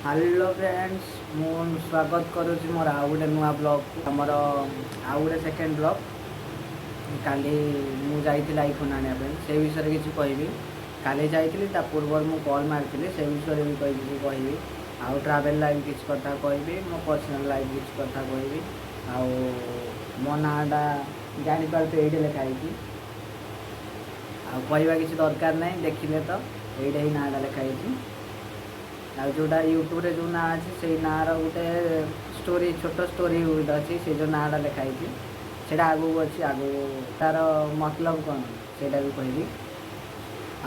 Hello friends, ମୁଁ ସ୍ୱାଗତ କରୁଛି ମୋର ଆଉ ଗୋଟେ ନୂଆ ବ୍ଲଗ୍କୁ, ଆମର ଆଉ ଗୋଟେ ସେକେଣ୍ଡ ବ୍ଲଗ୍। କାଲି ମୁଁ ଯାଇଥିଲି ଆଇଫୋନ୍ ଆଣିବା ପାଇଁ, ସେଇ ବିଷୟରେ କିଛି କହିବି। କାଲି ଯାଇଥିଲି, ତା ପୂର୍ବରୁ ମୁଁ କଲ୍ ମାରିଥିଲି, ସେ ବିଷୟରେ ବି କହିବି କହିବି ଆଉ ଟ୍ରାଭେଲ୍ ଲାଇଫ୍ କିଛି କଥା କହିବି, ମୋ ପର୍ସନାଲ୍ ଲାଇଫ୍ କିଛି କଥା କହିବି। ଆଉ ମୋ ନାଁଟା ଜାଣିପାରୁଥିବେ, ଏଇଠି ଲେଖା ହେଇଛି, ଆଉ କହିବା କିଛି ଦରକାର ନାହିଁ। ଦେଖିଲେ ତ ଏଇଟା ହିଁ ନାଁଟା ଲେଖା ହେଇଛି। ଆଉ ଯେଉଁଟା ୟୁଟ୍ୟୁବରେ ଯେଉଁ ନାଁ ଅଛି, ସେଇ ନାଁର ଗୋଟେ ଷ୍ଟୋରି, ଛୋଟ ଷ୍ଟୋରି ଗୋଟେ ଅଛି। ସେ ଯେଉଁ ନାଁଟା ଲେଖା ହେଇଛି, ସେଇଟା ଆଗକୁ ଅଛି, ଆଗକୁ ତା'ର ମତଲବ କ'ଣ ସେଇଟା ବି କହିବି।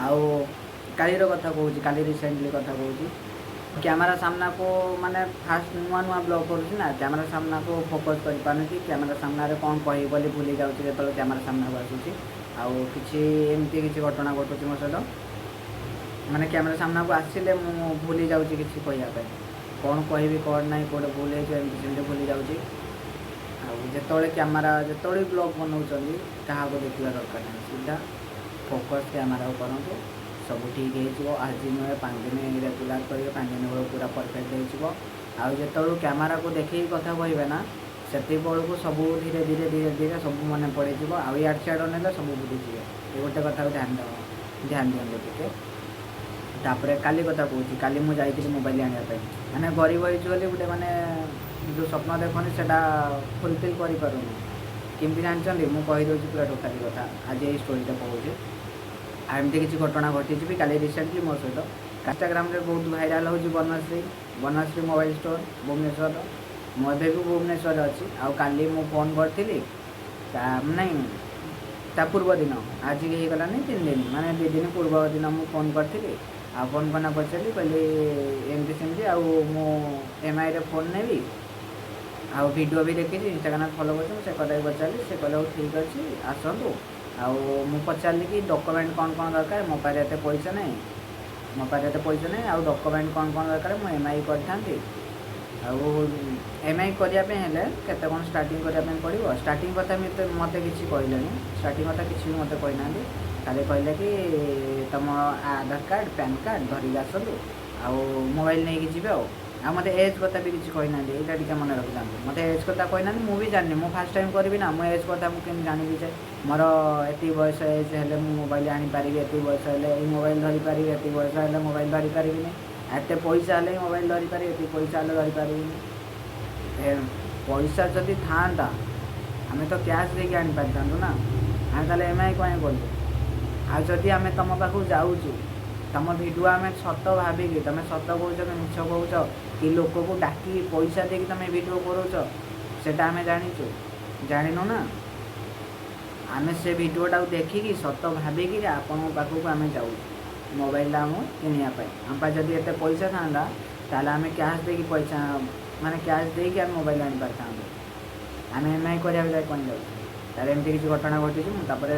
ଆଉ କାଲିର କଥା କହୁଛି, କାଲି ରିସେଣ୍ଟଲି କଥା କହୁଛି। କ୍ୟାମେରା ସାମ୍ନାକୁ ମାନେ ଫାଷ୍ଟ ନୂଆ ନୂଆ ବ୍ଲଗ୍ କରୁଛି ନା, କ୍ୟାମେରା ସାମ୍ନାକୁ ଫୋକସ୍ କରିପାରୁନି କି କ୍ୟାମେରା ସାମ୍ନାରେ କ'ଣ କହିବି ବୋଲି ଭୁଲି ଯାଉଛି ଯେତେବେଳେ କ୍ୟାମେରା ସାମ୍ନାକୁ ଆସୁଛି। ଆଉ କିଛି ଏମିତି କିଛି ଘଟଣା ଘଟୁଛି ମୋ ସହିତ, ମାନେ କ୍ୟାମେରା ସାମ୍ନାକୁ ଆସିଲେ ମୁଁ ଭୁଲି ଯାଉଛି କିଛି କହିବା ପାଇଁ, କ'ଣ କହିବି କ'ଣ ନାହିଁ, କେଉଁଟା ଭୁଲ ହେଇଯିବ, ଏମିତି ସେମିତି ଭୁଲି ଯାଉଛି। ଆଉ ଯେତେବେଳେ କ୍ୟାମେରା, ଯେତେବେଳେ ବି ବ୍ଲଗ୍ ବନାଉଛନ୍ତି, କାହାକୁ ଦେଖିବା ଦରକାର ନାହିଁ, ସିଧା ଫୋକସ୍ କ୍ୟାମେରାକୁ କରନ୍ତୁ, ସବୁ ଠିକ୍ ହେଇଯିବ। ଆଜି ନୁହେଁ, 5 ଦିନ ରେଗୁଲାର କରିବେ, 5 ଦିନ ବେଳକୁ ପୁରା ପରଫେକ୍ଟ ହେଇଯିବ। ଆଉ ଯେତେବେଳକୁ କ୍ୟାମେରାକୁ ଦେଖିକି କଥା କହିବେ ନା, ସେତିକି ବେଳକୁ ସବୁ ଧୀରେ ଧୀରେ ଧୀରେ ଧୀରେ ସବୁ ମନେ ପଡ଼ିଯିବ। ଆଉ ଇଆଡ଼େ ସିଆଡ଼େ ନେଲେ ସବୁ ଭୁଲିଯିବେ। ଏ ଗୋଟେ କଥାକୁ ଧ୍ୟାନ ଦିଅନ୍ତୁ ଟିକେ। ତାପରେ କାଲି କଥା କହୁଛି। କାଲି ମୁଁ ଯାଇଥିଲି ମୋବାଇଲ ଆଣିବା ପାଇଁ। ମାନେ ଗରିବ ହେଇଛୁ ବୋଲି ଗୋଟେ ମାନେ ଯେଉଁ ସ୍ୱପ୍ନ ଦେଖନି, ସେଇଟା ଫୁଲଫିଲ୍ କରିପାରୁନୁ। କେମିତି ଜାଣିଛନ୍ତି? ମୁଁ କହିଦେଉଛି ପୁରା ଟୋଟାଲି କଥା। ଆଜି ଏଇ ଷ୍ଟୋରିଟା କହୁଛି। ଆଉ ଏମିତି କିଛି ଘଟଣା ଘଟିଛି ବି କାଲି ରିସେଣ୍ଟଲି ମୋ ସହିତ। ଇନଷ୍ଟାଗ୍ରାମରେ ବହୁତ ଭାଇରାଲ୍ ହେଉଛି ବନଶ୍ରୀ, ବନଶ୍ରୀ ମୋବାଇଲ ଷ୍ଟୋର୍ ଭୁବନେଶ୍ୱରର। ମୁଁ ଏବେ ବି ଭୁବନେଶ୍ୱରରେ ଅଛି। ଆଉ କାଲି ମୁଁ ଫୋନ୍ କରିଥିଲି, ତା ନାଇଁ, ତା ପୂର୍ବ ଦିନ, ଆଜିକି ହେଇଗଲାନି 3 ଦିନ, ମାନେ 2 ଦିନ ପୂର୍ବ ଦିନ ମୁଁ ଫୋନ୍ କରିଥିଲି। ଆଉ ଫୋନ୍ କରିନା ପଚାରିଲି, କହିଲି ଏମିତି ସେମିତି, ଆଉ ମୁଁ ଏମ୍ଆଇରେ ଫୋନ୍ ନେବି ଆଉ ଭିଡ଼ିଓ ବି ଦେଖିଛି, ଇନଷ୍ଟାଗ୍ରାମରେ ଫଲୋ କରୁଛି। ମୁଁ ସେ କଥା ବି ପଚାରିଲି। ସେ କହିଲେ, ହଉ ଠିକ୍ ଅଛି, ଆସନ୍ତୁ। ଆଉ ମୁଁ ପଚାରିଲି କି ଡକୁମେଣ୍ଟ କ'ଣ କ'ଣ ଦରକାର, ମୋ ପାଖରେ ଏତେ ପଇସା ନାହିଁ, ମୋ ପାଖରେ ଏତେ ପଇସା ନାହିଁ, ଆଉ ଡକୁମେଣ୍ଟ କ'ଣ କ'ଣ ଦରକାର, ମୁଁ ଏମ୍ଆଇ କରିଥାନ୍ତି, ଆଉ ଏମ୍ଆଇ କରିବା ପାଇଁ ହେଲେ କେତେ କ'ଣ ଷ୍ଟାର୍ଟିଂ କରିବା ପାଇଁ ପଡ଼ିବ? ଷ୍ଟାର୍ଟିଂ କଥା ମୋତେ କିଛି କହିଲେନି, ଷ୍ଟାର୍ଟିଂ କଥା କିଛି ବି ମୋତେ କହିନାହାନ୍ତି। ଖାଲି କହିଲେ କି ତୁମ ଆଧାର କାର୍ଡ଼, ପ୍ୟାନ୍ କାର୍ଡ଼ ଧରିକି ଆସନ୍ତୁ ଆଉ ମୋବାଇଲ ନେଇକି ଯିବେ। ଆଉ ମୋତେ ଏଜ୍ କଥା ବି କିଛି କହିନାହାନ୍ତି। ଏଇଟା ଟିକେ ମନେ ରଖିଥାନ୍ତୁ, ମୋତେ ଏଜ୍ କଥା କହିନାହାନ୍ତି। ମୁଁ ବି ଜାଣିନି, ମୁଁ ଫାର୍ଷ୍ଟ ଟାଇମ୍ କରିବି ନା, ମୁଁ ଏଜ୍ କଥା ମୁଁ କେମିତି ଜାଣିବି ଯେ ମୋର ଏତିକି ବୟସ ଏଜ୍ ହେଲେ ମୁଁ ମୋବାଇଲ ଆଣିପାରିବି, ଏତିକି ବୟସ ହେଲେ ଏଇ ମୋବାଇଲ ଧରିପାରିବି, ଏତିକି ବୟସ ହେଲେ ମୋବାଇଲ ଧରିପାରିବିନି, ଏତେ ପଇସା ହେଲେ ହିଁ ମୋବାଇଲ ଧରିପାରିବି, ଏତିକି ପଇସା ହେଲେ ଧରିପାରିବିନି। ଏ ପଇସା ଯଦି ଥାଆନ୍ତା, ଆମେ ତ କ୍ୟାସ୍ ଦେଇକି ଆଣିପାରିଥାନ୍ତୁ ନା, ଆମେ ତାହେଲେ ଏମ୍ଆଇ କ'ଣ ପାଇଁ କଲୁ? ଆଉ ଯଦି ଆମେ ତୁମ ପାଖକୁ ଯାଉଛୁ, ତୁମ ଭିଡ଼ିଓ ଆମେ ସତ ଭାବିକି, ତୁମେ ସତ କହୁଛ କି ମିଛ କହୁଛ କି ଲୋକକୁ ଡାକିକି ପଇସା ଦେଇକି ତୁମେ ଭିଡ଼ିଓ କରୁଛ, ସେଇଟା ଆମେ ଜାଣିଛୁ? ଜାଣିନୁ ନା। ଆମେ ସେ ଭିଡ଼ିଓଟାକୁ ଦେଖିକି ସତ ଭାବିକିରି ଆପଣଙ୍କ ପାଖକୁ ଆମେ ଯାଉଛୁ ମୋବାଇଲଟା ଆମ କିଣିବା ପାଇଁ। ଆମ ପାଖରେ ଯଦି ଏତେ ପଇସା ଥାନ୍ତା, ତାହେଲେ ଆମେ କ୍ୟାସ୍ ଦେଇକି ପଇସା, ମାନେ କ୍ୟାସ୍ ଦେଇକି ଆମେ ମୋବାଇଲ ଆଣିପାରିଥାନ୍ତୁ। ଆମେ ଏମ୍ଆଇ କରିବାକୁ ଯାଇ କ'ଣ ଯାଉଛୁ? ତାହେଲେ ଏମିତି କିଛି ଘଟଣା ଘଟିଛି। ମୁଁ ତାପରେ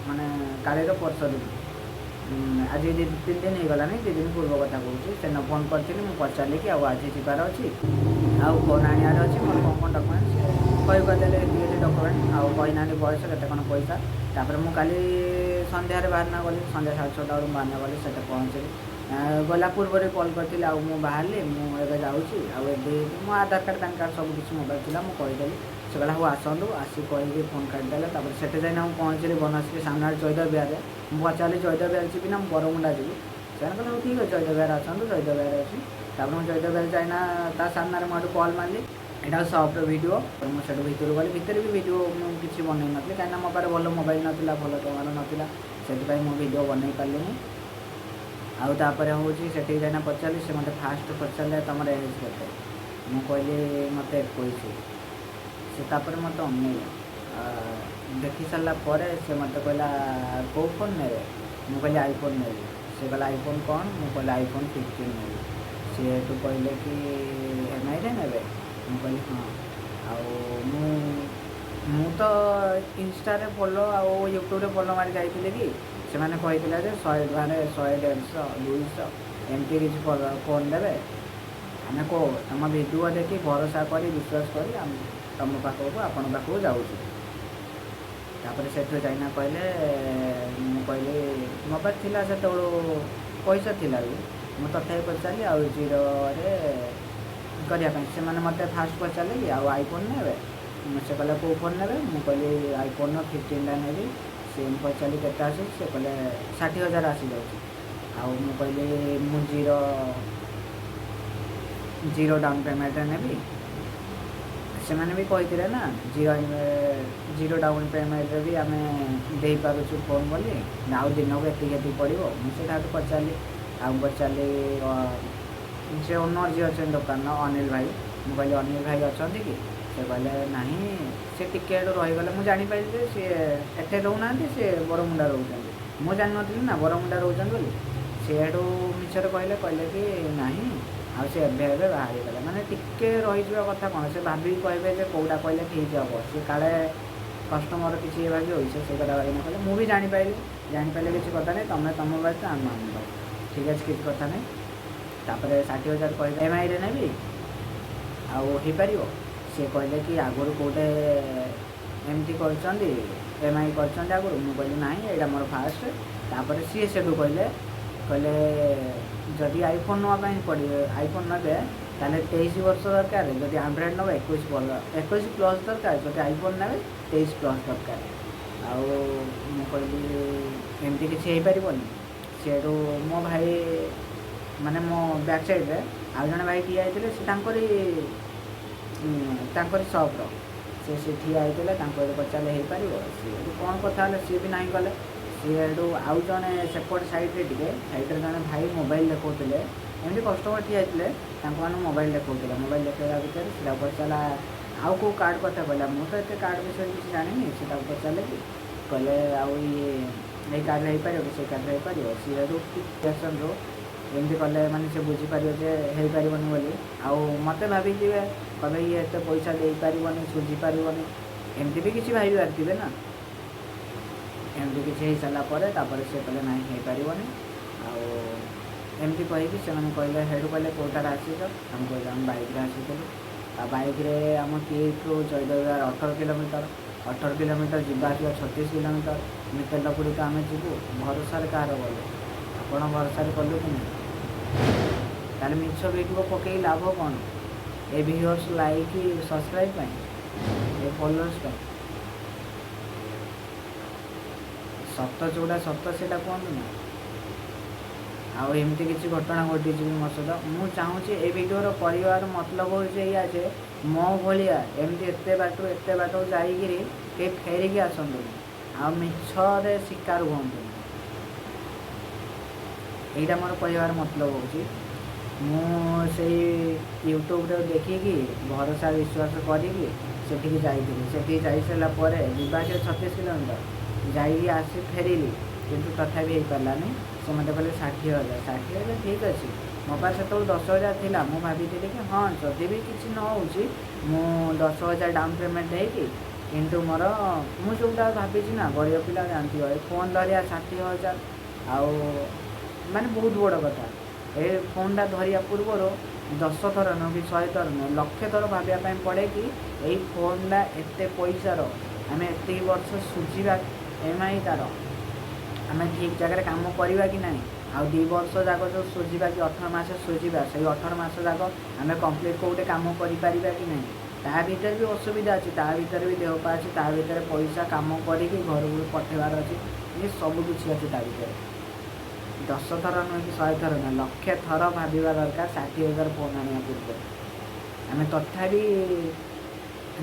ମାନେ କାଲିର ପରଶ ଦିନ, ଆଜି 2-3 ଦିନ ହେଇଗଲାଣି, 2 ଦିନ ପୂର୍ବ କଥା କହୁଛି। ସେଦିନ ଫୋନ୍ କରିଥିଲି। ମୁଁ ପଚାରିଲି କି ଆଉ ଆଜି ଯିବାର ଅଛି ଆଉ ଫୋନ୍ ଆଣିବାର ଅଛି, ମୋର କ'ଣ କ'ଣ ଡକୁମେଣ୍ଟ? ସେ କହି କହିଦେଲେ ଏତିକି ଏତିକି ଡକୁମେଣ୍ଟ, ଆଉ କହିନାହାନ୍ତି ବୟସ, କେତେ କ'ଣ ପଇସା। ତାପରେ ମୁଁ କାଲି ସନ୍ଧ୍ୟାରେ ବାହାରିନା ଗଲି, ସନ୍ଧ୍ୟା 6:30 ବେଳକୁ ବାହାରିନା ଗଲି, ସେଠି ପହଞ୍ଚିଲି। ଗଲା ପୂର୍ବରୁ କଲ୍ କରିଥିଲି, ଆଉ ମୁଁ ବାହାରିଲି, ମୁଁ ଏବେ ଯାଉଛି, ଆଉ ଏବେ ମୋ ଆଧାର କାର୍ଡ଼, ପ୍ୟାନ୍ କାର୍ଡ଼ ସବୁ କିଛି ମୋବାଇଲ ଥିଲା, ମୁଁ କହିଦେଲି। ସେ କହିଲା, ହଉ ଆସନ୍ତୁ। ଆସି କହିକି ଫୋନ୍ କାଟିଦେଲେ। ତାପରେ ସେଠି ଯାଇନା ମୁଁ ପହଞ୍ଚିଲି ବନଶ୍ରୀ ସାମ୍ନାରେ, ଜୟଦେବ ବିହାରରେ। ମୁଁ ପଚାରିଲି, ଜୟଦେବ ବିହାର ଯିବି ନା ମୁଁ ବରମୁଣ୍ଡା ଯିବି? ସେମାନେ କହିଲେ, ହଉ ଠିକ୍ ଅଛି, ଜୟଦେବ ବିହାର ଆସନ୍ତୁ, ଜୟଦେବ ବିହାର ଅଛି। ତାପରେ ମୁଁ ଜୟଦେବ ବିହାର ଯାଇନା ତା ସାମ୍ନାରେ ମୁଁ ଏଠୁ କଲ୍ ମାରିଲି। ଏଇଟା ସପ୍ର ଭିଡ଼ିଓ। ମୁଁ ସେଠୁ ଭିତରକୁ ଗଲି। ଭିତରେ ବି ଭିଡ଼ିଓ ମୁଁ କିଛି ବନେଇ ନଥିଲି, କାହିଁକିନା ମୋ ପାଖରେ ଭଲ ମୋବାଇଲ ନଥିଲା, ଭଲ କ୍ୟାମେରା ନଥିଲା, ସେଥିପାଇଁ ମୁଁ ଭିଡ଼ିଓ ବନେଇ ପାରିଲିନି। ଆଉ ତାପରେ ହେଉଛି ସେଠିକି ଯାଇନା ପଚାରିଲି। ସେ ମୋତେ ଫାଷ୍ଟ ପଚାରିଲେ, ତୁମର ଏଜ୍ କେତେ? ମୁଁ କହିଲି, ମୋତେ 21। ସେ ତାପରେ ମୋତେ ଅନେଇଲା। ଦେଖି ସାରିଲା ପରେ ସେ ମୋତେ କହିଲା, କେଉଁ ଫୋନ୍ ନେବେ? ମୁଁ କହିଲି, ଆଇଫୋନ୍ ନେବି। ସେ କହିଲା, ଆଇଫୋନ୍ କ'ଣ? ମୁଁ କହିଲି, ଆଇଫୋନ୍ 15 ନେବି। ସିଏ ଏଠୁ କହିଲେ କି ଏମ୍ଆଇରେ ନେବେ? ମୁଁ କହିଲି, ହଁ। ଆଉ ମୁଁ ତ ଇନଷ୍ଟାରେ ଫଲୋ ଆଉ ୟୁଟ୍ୟୁବରେ ଫଲୋ ମାରି ଯାଇଥିଲି କି ସେମାନେ କହିଥିଲେ ଯେ 100 ଟଙ୍କାରେ 100, 150, 200 ଏମିତି କିଛି ଫୋନ୍ ଦେବେ। ଆମେ କହ ତୁମ ଭିଡ଼ିଓ ଦେଖି ଭରସା କରି, ବିଶ୍ୱାସ କରି ଆମେ ତୁମ ପାଖକୁ, ଆପଣଙ୍କ ପାଖକୁ ଯାଉଛୁ। ତାପରେ ସେଠୁ ଯାଇନା କହିଲେ, ମୁଁ କହିଲି ମୋ ପାଖରେ ଥିଲା ସେତେବେଳୁ ପଇସା ଥିଲା ବି। ମୁଁ ତଥାପି ପଚାରିଲି ଆଉ ଜିରୋରେ କରିବା ପାଇଁ। ସେମାନେ ମୋତେ ଫାଷ୍ଟ ପଚାରିଲେ କି ଆଉ ଆଇଫୋନ୍ ନେବେ? ସେ କହିଲେ କେଉଁ ଫୋନ୍ ନେବେ? ମୁଁ କହିଲି ଆଇଫୋନ୍ର 15ଟା ନେବି। ସେ ମୁଁ ପଚାରିଲି କେତେ ଆସୁଛି? ସେ କହିଲେ 60,000 ଆସିଯାଉଛି। ଆଉ ମୁଁ କହିଲି ମୁଁ ଜିରୋ ଜିରୋ ଡାଉନ୍ ପେମେଣ୍ଟରେ ନେବି। ସେମାନେ ବି କହିଥିଲେ ନା ଜିରୋ ଜିରୋ ଡାଉନ୍ ପେମେଣ୍ଟରେ ବି ଆମେ ଦେଇପାରୁଛୁ ଫୋନ୍ ବୋଲି, ଆଉ ଦିନକୁ ଏତିକି ଏତିକି ପଡ଼ିବ। ମୁଁ ସେଇଟା ପଚାରିଲି। ଆଉ ପଚାରିଲି ସେ ଓନର୍ ଯିଏ ଅଛନ୍ତି ଦୋକାନର, ଅନିଲ ଭାଇ। ମୁଁ କହିଲି ଅନିଲ ଭାଇ ଅଛନ୍ତି କି? ସେ କହିଲେ ନାହିଁ। ସେ ଟିକେ ଏଠୁ ରହିଗଲେ। ମୁଁ ଜାଣିପାରିଲି ଯେ ସିଏ ଏଠି ରହୁନାହାନ୍ତି, ସିଏ ବରମୁଣ୍ଡା ରହୁଛନ୍ତି। ମୁଁ ଜାଣିନଥିଲି ନା ବରମୁଣ୍ଡା ରହୁଛନ୍ତି ବୋଲି। ସେ ଏଠୁ ମିଛରେ କହିଲେ, କହିଲେ କି ନାହିଁ, ଆଉ ସେ ଏବେ ଏବେ ବାହାରିଗଲେ। ମାନେ ଟିକେ ରହିଯିବା କଥା କ'ଣ, ସେ ଭାବିକି କହିବେ ଯେ କେଉଁଟା କହିଲେ ଠିକ୍ ହେବ। ସେ କାଳେ କଷ୍ଟମର କିଛି ଇଏ ଭାବିବ, ସେ ସେଇ କଥା ଭାବିନା କହିଲେ। ମୁଁ ବି ଜାଣିପାରିଲି। ଜାଣିପାରିଲେ କିଛି କଥା ନାହିଁ, ତୁମେ ତୁମ ବାଟ, ଆମେ ଆମ ବାଟ, ଠିକ୍ ଅଛି, କିଛି କଥା ନାହିଁ। ତାପରେ 60,000 କହିଲେ, ଏମ୍ଆଇରେ ନେବି ଆଉ ହେଇପାରିବ? ସିଏ କହିଲେ କି ଆଗରୁ କେଉଁଟେ ଏମିତି କରିଛନ୍ତି, ଏମ୍ଆଇ କରିଛନ୍ତି ଆଗରୁ? ମୁଁ କହିଲି ନାହିଁ, ଏଇଟା ମୋର ଫାଷ୍ଟ। ତାପରେ ସିଏ ସେଠୁ କହିଲେ, କହିଲେ ଯଦି ଆଇଫୋନ୍ ନେବା ପାଇଁ ପଡ଼ିବ, ଆଇଫୋନ୍ ନେବେ ତାହେଲେ 23 ବର୍ଷ ଦରକାର, ଯଦି ଆଣ୍ଡ୍ରଏଡ଼୍ ନେବେ 21 ବର୍ଷ, 21 ପ୍ଲସ୍ ଦରକାର, ଯଦି ଆଇଫୋନ୍ ନେବେ 23 ପ୍ଲସ୍ ଦରକାର। ଆଉ ମୁଁ କହିଲି ଏମିତି କିଛି ହେଇପାରିବନି। ସେଠୁ ମୋ ଭାଇ, ମାନେ ମୋ ବ୍ୟାକ୍ ସାଇଡ଼୍ରେ ଆଉ ଜଣେ ଭାଇ ଠିଆ ହେଇଥିଲେ, ସେ ତାଙ୍କରି ତାଙ୍କରି ସପ୍ର ସେ ସେ ଠିଆ ହେଇଥିଲେ। ତାଙ୍କୁ ଏଠୁ ପଚାରିଲେ ହେଇପାରିବ? ସିଏ ଏଠୁ କ'ଣ କଥା ହେଲେ, ସିଏ ବି ନାହିଁ କଲେ। ସିଏ ଏଠୁ ଆଉ ଜଣେ ସେପଟ ସାଇଡ଼୍ରେ, ଟିକେ ସାଇଡ଼୍ରେ ଜଣେ ଭାଇ ମୋବାଇଲ୍ ଦେଖାଉଥିଲେ। ଏମିତି କଷ୍ଟମର୍ ଠିଆ ହେଇଥିଲେ, ତାଙ୍କୁ ମାନେ ମୋବାଇଲ୍ ଦେଖାଉଥିଲେ। ମୋବାଇଲ୍ ଦେଖାଇବା ଭିତରେ ସେ ତାକୁ ପଚାରିଲା, ଆଉ କେଉଁ କାର୍ଡ଼ କଥା କହିଲା। ମୁଁ ତ ଏତେ କାର୍ଡ଼ ବିଷୟରେ କିଛି ଜାଣିନି। ସେ ତାକୁ ପଚାରିଲେ କି କହିଲେ ଆଉ ଇଏ ଏଇ କାର୍ଡ଼ରେ ହେଇପାରିବ କି ସେଇ କାର୍ଡ଼ରେ ହେଇପାରିବ? ସିଏ ଏଠୁ ରିଆକ୍ସନ୍ରୁ ଏମିତି କଲେ, ମାନେ ସେ ବୁଝିପାରିବ ଯେ ହେଇପାରିବନି ବୋଲି। ଆଉ ମୋତେ ଭାବିଥିବେ, କହିବେ ଇଏ ଏତେ ପଇସା ଦେଇପାରିବନି, ଶୁଝିପାରିବନି, ଏମିତି ବି କିଛି ଭାବି ପାରିଥିବେ ନା। ଏମିତି କିଛି ହେଇସାରିଲା ପରେ ତାପରେ ସେ କହିଲେ ନାହିଁ, ହେଇପାରିବନି। ଆଉ ଏମିତି କହିକି ସେମାନେ କହିଲେ, ସେଇଠୁ କହିଲେ କେଉଁଟାରେ ଆସିଛ? ଆମେ କହିଲୁ ଆମେ ବାଇକ୍ରେ ଆସିଥିଲୁ। ଆଉ ବାଇକ୍ରେ ଆମ କିଟ୍ରୁ ଜୟଦେବ 18 କିଲୋମିଟର, 18 କିଲୋମିଟର ଯିବା ଆସିବା 36 କିଲୋମିଟର। ଆମେ ତେଲ ପୋଡ଼ି ତ ଆମେ ଯିବୁ। ଭରସାରେ କାହାର ଗଲୁ? ଆପଣ ଭରସାରେ କଲୁ କି ନାହିଁ? ତାହେଲେ ମିଛ ଭିଡ଼ିଓ ପକେଇ ଲାଭ କ'ଣ? ଏ ଭିଉଅର୍ସ, ଲାଇକ୍, ସବସ୍କ୍ରାଇବ୍ ପାଇଁ, ଏ ଫଲୋଅର୍ସ ପାଇଁ? ସତ ଯେଉଁଟା ସତ ସେଇଟା କୁହନ୍ତୁ ନା। ଆଉ ଏମିତି କିଛି ଘଟଣା ଘଟିଛି ବି ମୋ ସହିତ। ମୁଁ ଚାହୁଁଛି ଏ ଭିଡ଼ିଓର କରିବାର ମତଲବ ହେଉଛି ଏଇଆ ଯେ ମୋ ଭଳିଆ ଏମିତି ଏତେ ବାଟରୁ ଏତେ ବାଟ ଯାଇକିରି କେହି ଫେରିକି ଆସନ୍ତୁନି ଆଉ ମିଛରେ ଶିକାର ହୁଅନ୍ତୁନି। ଏଇଟା ମୋର କହିବାର ମତଲବ ହେଉଛି। ମୁଁ ସେଇ ୟୁଟ୍ୟୁବରେ ଦେଖିକି ଭରସା ବିଶ୍ୱାସ କରିକି ସେଠିକି ଯାଇଥିଲି। ସେଠିକି ଯାଇସାରିଲା ପରେ ଯିବା ଆସିବା 36 କିଲୋମିଟର ଯାଇକି ଆସି ଫେରିଲି, କିନ୍ତୁ ତଥାପି ହେଇପାରିଲାନି। ସେ ମୋତେ କହିଲେ 60,000। 60,000 ଠିକ୍ ଅଛି, ମୋ ପାଖରେ ସେତେବେଳେ 10,000 ଥିଲା। ମୁଁ ଭାବିଥିଲି କି ହଁ, ଯଦି ବି କିଛି ନ ହେଉଛି ମୁଁ 10,000 ଡାଉନ୍ ପେମେଣ୍ଟ ଦେଇକି, କିନ୍ତୁ ମୋର ମୁଁ ଯେଉଁଟା ଭାବିଛି ନା, ଗରିବ ପିଲା ଜାଣିଥିବ, ଏ ଫୋନ୍ ଧରିବା 60,000 ଆଉ ମାନେ ବହୁତ ବଡ଼ କଥା। ଏ ଫୋନ୍ଟା ଧରିବା ପୂର୍ବରୁ 10 ଥର ନୁହଁ କି 100 ଥର ନୁହଁ, ଲକ୍ଷେ ଥର ଭାବିବା ପାଇଁ ପଡ଼େ କି ଏଇ ଫୋନ୍ଟା ଏତେ ପଇସାର ଆମେ ଏତିକି ବର୍ଷ ସୁଝିବା ଏମ୍ଆଇ ତା'ର, ଆମେ ଠିକ୍ ଜାଗାରେ କାମ କରିବା କି ନାହିଁ? ଆଉ 2 ବର୍ଷ ଯାକ ଯେଉଁ ସୁଝିବା କି 18 ମାସ ସୁଝିବା, ସେଇ 18 ମାସ ଯାକ ଆମେ କମ୍ପ୍ଲିଟ୍ କେଉଁଟେ କାମ କରିପାରିବା କି ନାହିଁ? ତା ଭିତରେ ବି ଅସୁବିଧା ଅଛି, ତା ଭିତରେ ବି ଦେହ ପା ଅଛି, ତା ଭିତରେ ପଇସା କାମ କରିକି ଘରକୁ ପଠେଇବାର ଅଛି, ଏ ସବୁ କିଛି ଅଛି ତା ଭିତରେ। 10 ଥର ନୁହେଁ କି 100 ଥର ନୁହେଁ, ଲକ୍ଷେ ଥର ଭାବିବା ଦରକାର 60,000 ଫୋନ୍ ଆଣିବା ପୂର୍ବରୁ। ଆମେ ତଥାପି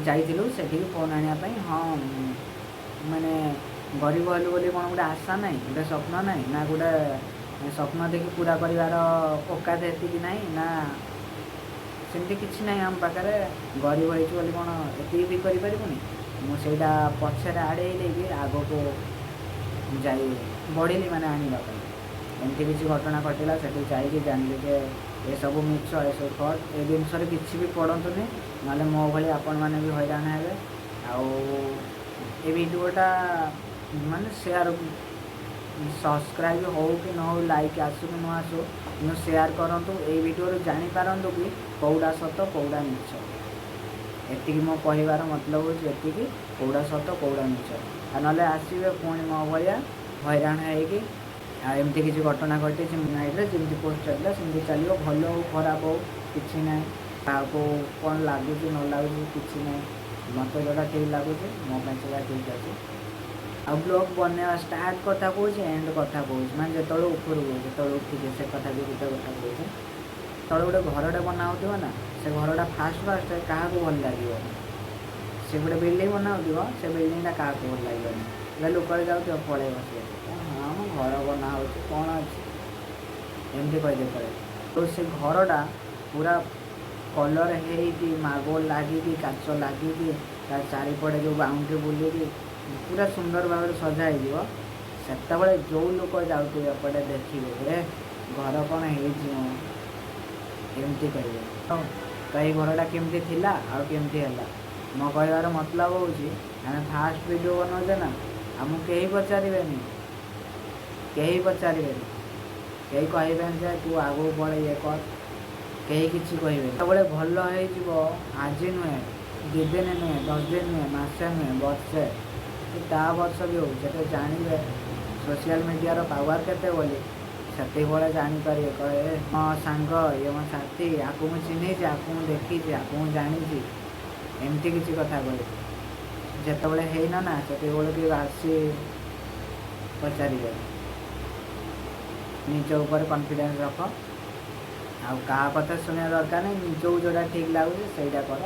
ଯାଇଥିଲୁ ସେଠିକି ଫୋନ୍ ଆଣିବା ପାଇଁ। ହଁ, ମାନେ ଗରିବ ହେଲୁ ବୋଲି କ'ଣ ଗୋଟେ ଆଶା ନାହିଁ, ଗୋଟେ ସ୍ୱପ୍ନ ନାହିଁ ନା? ଗୋଟେ ସ୍ୱପ୍ନ ଦେଖି ପୁରା କରିବାର ଔକାତ ଏତିକି ନାହିଁ ନା? ସେମିତି କିଛି ନାହିଁ ଆମ ପାଖରେ। ଗରିବ ହେଇଛୁ ବୋଲି କ'ଣ ଏତିକି ବି କରିପାରିବୁନି? ମୁଁ ସେଇଟା ପଛରେ ଆଡ଼େଇ ଦେଇକି ଆଗକୁ ଯାଇ ବଢ଼ିଲି, ମାନେ ଆଣିବା ପାଇଁ। ଏମିତି କିଛି ଘଟଣା ଘଟିଲା। ସେଠି ଯାଇକି ଜାଣିଲି ଯେ ଏସବୁ ମିଛ, ଏସବୁ ଫ୍ରଡ଼୍। ଏ ଜିନିଷରେ କିଛି ବି ପଡ଼ନ୍ତୁନି, ନହେଲେ ମୋ ଭଳି ଆପଣମାନେ ବି ହଇରାଣ ହେବେ। ଆଉ ଏ ଭିଡ଼ିଓଟା ମାନେ ସେୟାର ସବସ୍କ୍ରାଇବ୍ ହଉ କି ନ ହଉ, ଲାଇକ୍ ଆସୁ କି ନ ଆସୁ, କିନ୍ତୁ ସେୟାର କରନ୍ତୁ। ଏଇ ଭିଡ଼ିଓରୁ ଜାଣିପାରନ୍ତୁ କି କେଉଁଟା ସତ, କେଉଁଟା ମିଛ। ଏତିକି ମୋ କହିବାର ମତଲବ ହେଉଛି ଏତିକି, କେଉଁଟା ସତ, କେଉଁଟା ମିଛ। ଆଉ ନହେଲେ ଆସିବେ ପୁଣି ମୋ ଭଳିଆ ହଇରାଣ ହେଇକି। ଆଉ ଏମିତି କିଛି ଘଟଣା ଘଟିଛି ନାଇଟ୍ରେ। ଯେମିତି ପୋଷ୍ଟ ଚାଲିଲା ସେମିତି ଚାଲିବ, ଭଲ ହଉ ଖରାପ ହଉ କିଛି ନାହିଁ। କାହାକୁ କ'ଣ ଲାଗୁଛି ନ ଲାଗୁଛି କିଛି ନାହିଁ। ମୋତେ ଯେଉଁଟା ଠିକ୍ ଲାଗୁଛି, ମୋ ପାଇଁ ସେଇଟା ଠିକ୍ ଅଛି। ଆଉ ବ୍ଲଗ୍ ବନେଇବା ଷ୍ଟାର୍ଟ କଥା କହୁଛି, ଏଣ୍ଡ କଥା କହୁଛି, ମାନେ ଯେତେବେଳେ ଉପରକୁ ଯେତେବେଳେ ଉଠିଛି ସେ କଥା ବି ଗୋଟେ କଥା କହୁଛି। ଯେତେବେଳେ ଗୋଟେ ଘରଟେ ବନା ହେଉଥିବ ନା, ସେ ଘରଟା ଫାଷ୍ଟ ଫାଷ୍ଟ କାହାକୁ ଭଲ ଲାଗିବନି। ସେ ଗୋଟେ ବିଲ୍ଡିଂ ବନା ହେଉଥିବ, ସେ ବିଲ୍ଡିଂଟା କାହାକୁ ଭଲ ଲାଗିବନି। ଏବେ ଲୋକରେ ଯାଉଥିବ, ପଳେଇବ ସିଏ, "ହଁ, ଆମ ଘର ବନା ହେଉଛି, କ'ଣ ଅଛି?" ଏମିତି କହିଦେଇ ପଳେଇବ। ତ ସେ ଘରଟା ପୁରା କଲର୍ ହେଇକି, ମାର୍ବଲ ଲାଗିକି, କାଚ ଲାଗିକି, ତା ଚାରିପଟେ ଯେଉଁ ବାଉଣ୍ଡ୍ରି ବୁଲିକି ପୁରା ସୁନ୍ଦର ଭାବରେ ସଜା ହେଇଯିବ, ସେତେବେଳେ ଯେଉଁ ଲୋକ ଯାଉଥିବେ ଏପଟେ ଦେଖିବେ, "ଏ ଘର କ'ଣ ହେଇଛି ମ?" ଏମିତି କହିବେ। ତ ଏଇ ଘରଟା କେମିତି ଥିଲା ଆଉ କେମିତି ହେଲା? ମୋ କହିବାର ମତଲବ ହେଉଛି, ଆମେ ଫାଷ୍ଟ ଭିଡ଼ିଓ ବନାଉଛେ ନା, ଆମକୁ କେହି ପଚାରିବେନି, କେହି ପଚାରିବେନି, କେହି କହିବେନି ଯେ ତୁ ଆଗକୁ ବଢ଼, ଇଏ କର, କେହି କିଛି କହିବେନି। ଯେତେବେଳେ ଭଲ ହେଇଯିବ, ଆଜି ନୁହେଁ, 2 ଦିନ ନୁହେଁ, 10 ଦିନ ନୁହେଁ, ମାସେ ନୁହେଁ, ବର୍ଷେ କି ତା ବର୍ଷ ବି ହଉ, ଯେତେ ଜାଣିବେ ସୋସିଆଲ ମିଡ଼ିଆର ପାୱାର କେତେ ବୋଲି, ସେତିକିବେଳେ ଜାଣିପାରିବେ। କହେ, "ମୋ ସାଙ୍ଗ ଇଏ, ମୋ ସାଥୀ, ଆକୁ ମୁଁ ଚିହ୍ନିଛି, ଆକୁ ମୁଁ ଦେଖିଛି, ଆକୁ ମୁଁ ଜାଣିଛି", ଏମିତି କିଛି କଥା କହିବେ। ଯେତେବେଳେ ହେଇନ ନା, ସେତିକିବେଳେ କେହି ଆସି ପଚାରିବେ। ନିଜ ଉପରେ କନଫିଡେନ୍ସ ରଖ ଆଉ କାହା କଥା ଶୁଣିବା ଦରକାର ନାହିଁ। ନିଜକୁ ଯେଉଁଟା ଠିକ୍ ଲାଗୁଛି ସେଇଟା କର।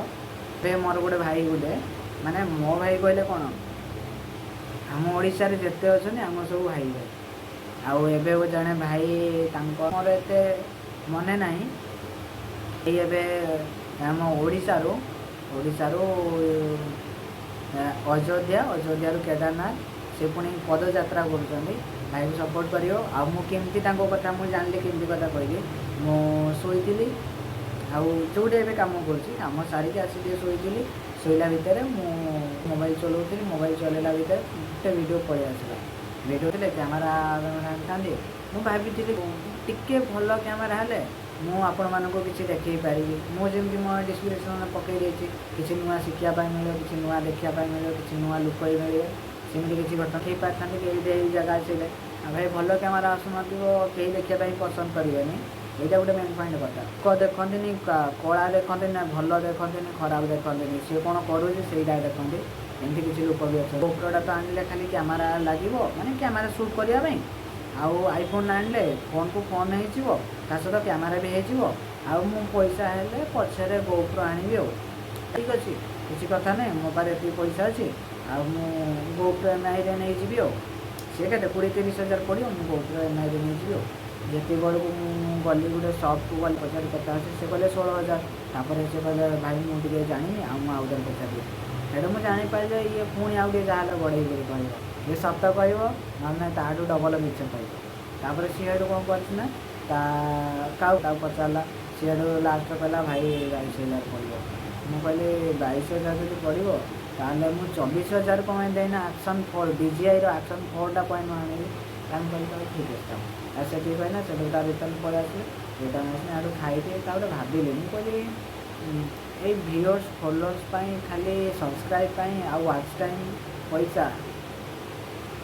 ଏବେ ମୋର ଗୋଟେ ଭାଇ ଗୋଟେ, ମାନେ ମୋ ଭାଇ କହିଲେ କ'ଣ, ଆମ ଓଡ଼ିଶାରେ ଯେତେ ଅଛନ୍ତି ଆମ ସବୁ ଭାଇ ଭାଇ। ଆଉ ଏବେ ଜଣେ ଭାଇ, ତାଙ୍କ ମୋର ଏତେ ମନେ ନାହିଁ, ଏଇ ଏବେ ଆମ ଓଡ଼ିଶାରୁ ଅଯୋଧ୍ୟା, ଅଯୋଧ୍ୟାରୁ କେଦାରନାଥ ସେ ପୁଣି ପଦଯାତ୍ରା କରୁଛନ୍ତି। ଭାଇକୁ ସପୋର୍ଟ କରିବ। ଆଉ ମୁଁ କେମିତି ତାଙ୍କ କଥା ମୁଁ ଜାଣିଲି, କେମିତି କଥା କହିଲି, ମୁଁ ଶୋଇଥିଲି ଆଉ ଯେଉଁଠି ଏବେ କାମ କରୁଛି, କାମ ସାରିକି ଆସି ଟିକେ ଶୋଇଥିଲି। ଶୋଇଲା ଭିତରେ ମୁଁ ମୋବାଇଲ ଚଲାଉଥିଲି। ମୋବାଇଲ ଚଲାଇଲା ଭିତରେ ଗୋଟେ ଭିଡ଼ିଓ ପଳେଇ ଆସିଲା। ଭିଡ଼ିଓ ଥିଲେ କ୍ୟାମେରା ଆଣିଥାନ୍ତି। ମୁଁ ଭାବିଥିଲି ଟିକେ ଭଲ କ୍ୟାମେରା ହେଲେ ମୁଁ ଆପଣମାନଙ୍କୁ କିଛି ଦେଖେଇ ପାରିବି। ମୁଁ ଯେମିତି ମୋ ଡିସ୍କ୍ରିପ୍ସନ୍ରେ ପକାଇ ଦେଇଛି, କିଛି ନୂଆ ଶିଖିବା ପାଇଁ ମିଳିବ, କିଛି ନୂଆ ଦେଖିବା ପାଇଁ ମିଳିବ, କିଛି ନୂଆ ଲୋକ ବି ମିଳିବେ, ସେମିତି କିଛି ଘଟଣା ହେଇପାରିଥାନ୍ତି ଏଇଠି ଏଇ ଜାଗା ଆସିଲେ। ଆଉ ଭାଇ, ଭଲ କ୍ୟାମେରା ଆସୁନଥିବ, କେହି ଦେଖିବା ପାଇଁ ପସନ୍ଦ କରିବେନି। ଏଇଟା ଗୋଟେ ମେନ୍ ପଏଣ୍ଟ କଥା। ଲୋକ ଦେଖନ୍ତିନି, କଳା ଦେଖନ୍ତିନି ନା, ଭଲ ଦେଖନ୍ତିନି, ଖରାପ ଦେଖନ୍ତିନି, ସିଏ କ'ଣ କରୁଛି ସେଇଟା ଦେଖନ୍ତି। ଏମିତି କିଛି ଲୋକ ବି ଅଛନ୍ତି। ଗୋପ୍ରୋଟା ତ ଆଣିଲେ ଖାଲି କ୍ୟାମେରା ଲାଗିବ, ମାନେ କ୍ୟାମେରା ସୁଟ୍ କରିବା ପାଇଁ। ଆଉ ଆଇଫୋନ୍ ଆଣିଲେ ଫୋନ୍କୁ ଫୋନ୍ ହେଇଯିବ, ତା ସହିତ କ୍ୟାମେରା ବି ହେଇଯିବ। ଆଉ ମୁଁ ପଇସା ହେଲେ ପଛରେ ଗୋପ୍ରୋ ଆଣିବି। ଆଉ ଠିକ୍ ଅଛି, କିଛି କଥା ନାହିଁ, ମୋ ପାଖରେ ଏତିକି ପଇସା ଅଛି ଆଉ ମୁଁ ଗୋପ୍ରୋ ଏମ୍ଆଇରେ ନେଇଯିବି। ଆଉ ସିଏ କେତେ, 20-30 ହଜାର ପଡ଼ିବ, ମୁଁ ଗୋପ୍ରୋ ଏମ୍ଆଇରେ ନେଇଯିବି। ଆଉ ଯେତିକି ବେଳକୁ ମୁଁ ଗଲି ଗୋଟେ ସପ୍କୁ ଗଲି, ପଚାରି କେତେ ଅଛି, ସେ କହିଲେ 16,000। ତାପରେ ସେ କହିଲେ, "ଭାଇ, ମୁଁ ଟିକେ ଜାଣିନି ଆଉ ମୁଁ ଆଉ ଥରେ ପଚାରିବି।" ସେଇଠୁ ମୁଁ ଜାଣିପାରିଲି ଇଏ ପୁଣି ଆଉ ଟିକେ ଯାହାହେଲେ ବଢ଼େଇ କରି କହିବ। ଇଏ ସତ କହିବ, ନହେଲେ ନାହିଁ ତାଠୁ ଡବଲ ମିଛ କହିବ। ତାପରେ ସିଏ ସେଇଠୁ କ'ଣ କରିଛି ନା, ତା କାଉ କାହାକୁ ପଚାରିଲା। ସିଏ ସେଇଠୁ ଲାଷ୍ଟରେ କହିଲା, "ଭାଇ, 22,000 ପଡ଼ିବ।" ମୁଁ କହିଲି, "22,000 ଯଦି ପଡ଼ିବ, ତାହେଲେ ମୁଁ 24,000 କ'ଣ ପାଇଁ ଦେଇନା ଆକ୍ସନ୍ 4, ଡିଜିଆଇର ଆକ୍ସନ୍ 4ଟା ପାଇଁ ମୁଁ ଆଣିବି?" ତାହେଲେ ମୁଁ କହିଲି, "ତାହେଲେ ଠିକ୍ ଅଛି ଥାଉ।" ଆଉ ସେତିକି କହିଲା, ସେଠୁ ତା ରିଟର୍ନ ପଳେଇ ଆସିଲେ। ରିଟର୍ନ ଆସିଲେ, ଆଠୁ ଖାଇକି ତାପରେ ଭାବିଲି, ମୁଁ କହିଲି, ଏଇ ଭିଉଅର୍ସ ଫଲୋଅର୍ସ ପାଇଁ, ଖାଲି ସବସ୍କ୍ରାଇବ୍ ପାଇଁ ଆଉ ୱାଚ୍ ଟାଇମ୍ ପଇସା,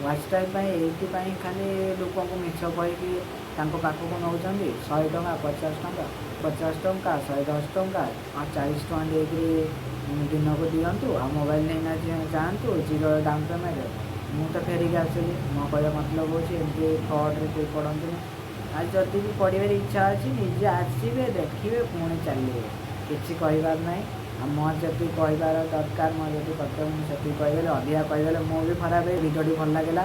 ୱାଚ୍ ଟାଇମ୍ ପାଇଁ, ଏଇଥିପାଇଁ ଖାଲି ଲୋକଙ୍କୁ ମିଛ କହିକି ତାଙ୍କ ପାଖକୁ ନେଉଛନ୍ତି। 100 ଟଙ୍କା, 50 ଟଙ୍କା, 50 ଟଙ୍କା, 110 ଟଙ୍କା ଆଉ 40 ଟଙ୍କା ଦେଇକିରି ଦିନକୁ ଦିଅନ୍ତୁ ଆଉ ମୋବାଇଲ ନେଇନା ଯାଆନ୍ତୁ ଜିରୋ ଡାଉନ୍ ପେମେଣ୍ଟ। ମୁଁ ତ ଫେରିକି ଆସିଲି। ମୋ କହିବା ମତଲବ ହେଉଛି, ଏମିତି ଫ୍ରଡ଼ରେ କେହି ପଡ଼ନ୍ତୁନି। ଆଉ ଯଦି ବି ପଡ଼ିବାର ଇଚ୍ଛା ଅଛି, ନିଜେ ଆସିବେ, ଦେଖିବେ, ପୁଣି ଚାଲିବେ। କିଛି କହିବାର ନାହିଁ। ଆଉ ମୋର ଯେତିକି କହିବାର ଦରକାର, ମୋର ଯେତିକି କର୍ତ୍ତବ୍ୟ, ମୁଁ ସେତିକି କହିଦେଲି। ଅଧିକା କହିଦେଲେ ମୁଁ ବି ଖରାପ। ଭିଡ଼ିଓଟି ଭଲ ଲାଗିଲା,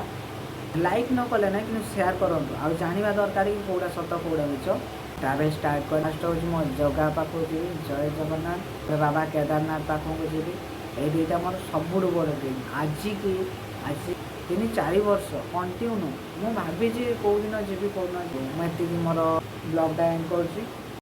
ଲାଇକ୍ ନ କଲେ ନାହିଁ, କିନ୍ତୁ ସେୟାର କରନ୍ତୁ। ଆଉ ଜାଣିବା ଦରକାର କି କେଉଁଟା ସତ, କେଉଁଟା ମିଛ। ଟ୍ରାଭେଲ୍ ଷ୍ଟାର୍ଟ କରି ଫାଷ୍ଟ ହେଉଛି ମୋ ଜଗା ପାଖକୁ ଯିବି, ଜୟ ଜଗନ୍ନାଥ, ବାବା କେଦାରନାଥ ପାଖକୁ ଯିବି। ଏଇ ଦୁଇଟା ମୋର ସବୁଠୁ ବଡ଼ ଡ୍ରିମ୍। ଆଜିକି ଆଜି 3-4 ବର୍ଷ କଣ୍ଟିନ୍ୟୁ ମୁଁ ଭାବିଛି କେଉଁ ଦିନ ଯିବି, କେଉଁ ଦିନ ଯିବି। ମୁଁ ଏତିକି ମୋର ବ୍ଲଗ୍ଟା ଏଣ୍ଡ କରୁଛି।